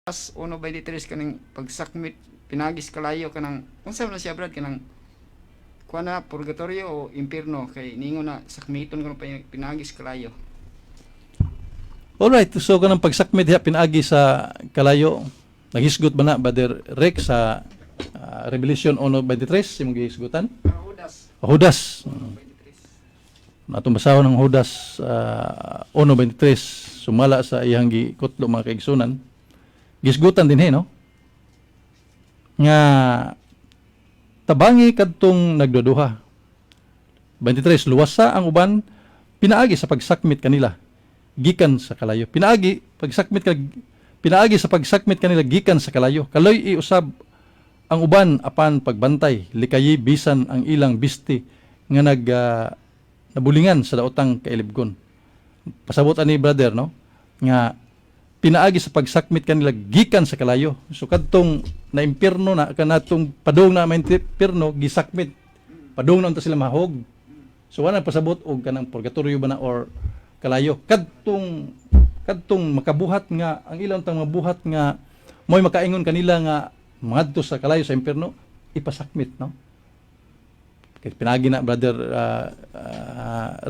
1:23, kaning pagsakmit pinaagi sa kalayo, kanang unsa man na siya, Brad, kanang kuan na purgatorio o impierno, kay ningon na sakmiton kuno pinaagi sa kalayo? Alright, so kanang pagsakmit diha pinaagi sa kalayo, naghisgot ba na, Brother Rick, sa Revelation 1:23 imong gihisgutan? Ah, Judas. Judas. 1:23. Natong basahon ng Judas 1:23 sumala sa iyang gikutlo, mga kaigsunan. Gisgutan din he, no? Nga tabangi kadtong nagduduha. 23, luwasa ang uban pinaagi sa pagsakmit kanila gikan sa kalayo. Pinaagi pagsakmit ka pinaagi sa pagsakmit kanila gikan sa kalayo. Kaloy iusab ang uban apan pagbantay likayi bisan ang ilang bisti nga nag nabulingan sa daotang kailibgon. Pasabot ani, brother, no, nga pinaagi sa pagsakmit kanila gikan sa kalayo. So kadtong na impierno na, kanatong padung na may impierno, gisakmit. Padung na unta sila mahog. So wala pasabot og kanang purgatorio ba na or kalayo. Kadtong makabuhat nga ang ilang tang mabuhat nga mo'y makaingon kanila nga mangadto sa kalayo, sa impierno, ipasakmit, no? Kay pinagi na, brother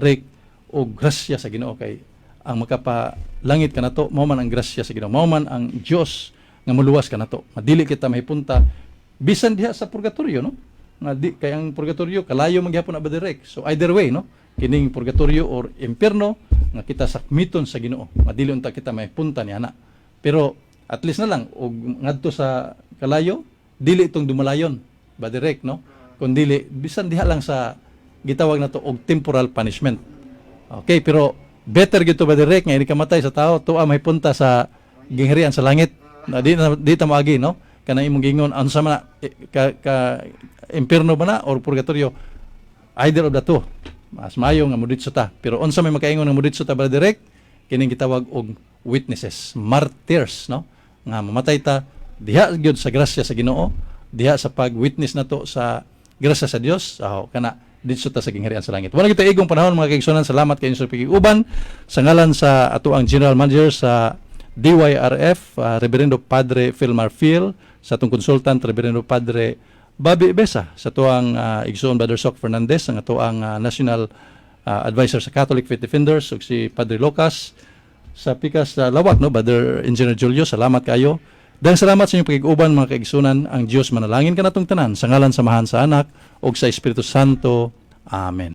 Rick, og grasya sa Ginoo, kay ang makapalangit kanato mao man ang grasya sa Ginoo, mao man ang Dios nga muluwas kanato. Madili kita mahipunta bisan diha sa purgatorio, no, nga di kay ang purgatorio kalayo man gihapon na, brother Rick. So either way, no, kining purgatorio or impierno nga kita sakmiton sa Ginoo, madili unta kita mahipunta niya na, pero at least na lang og ngadto sa kalayo, dili itong dumalayon, brother Rick, no, kundili bisan diha lang sa gitawag nato og temporal punishment. Okay, pero better gito, brother Rick, nga ini kamatay sa tao tuwa mahipunta sa gingharian sa langit na di ta moagi, no, kanang imong gingon, unsa man na, eh, ka impierno ba na or purgatorio, either of the two, mas maayo nga muditso ta. Pero unsa may makaingon nga muditso ta, brother Rick? Kining gitawag og witnesses, martyrs, no, nga mamatay ta diha gyud sa grasya sa Ginoo, diha sa pag-witness nato sa grasya sa Dios, aho kana didto ta sa gingharian sa langit. Wala kita igong panahon, mga kaigsunan. Salamat kayo sa pagkiuban sa ngalan sa ato ang general manager sa DYRF, Reverendo Padre Phil Marfil, sa atong consultant Reverendo Padre Bobby Besa, sa tuang igsoon Brother Sok Fernandez, ang atoang national advisor sa Catholic Faith Defenders, ug si Padre Lucas sa pikas sa lawak, no, Brother Engineer Julio, salamat kayo. Dahil salamat sa inyong pagkiguban, mga kaigsunan. Ang Dios manalangin kanatong tanan sa ngalan sa Amahan, sa Anak ug sa Espiritu Santo. Amen.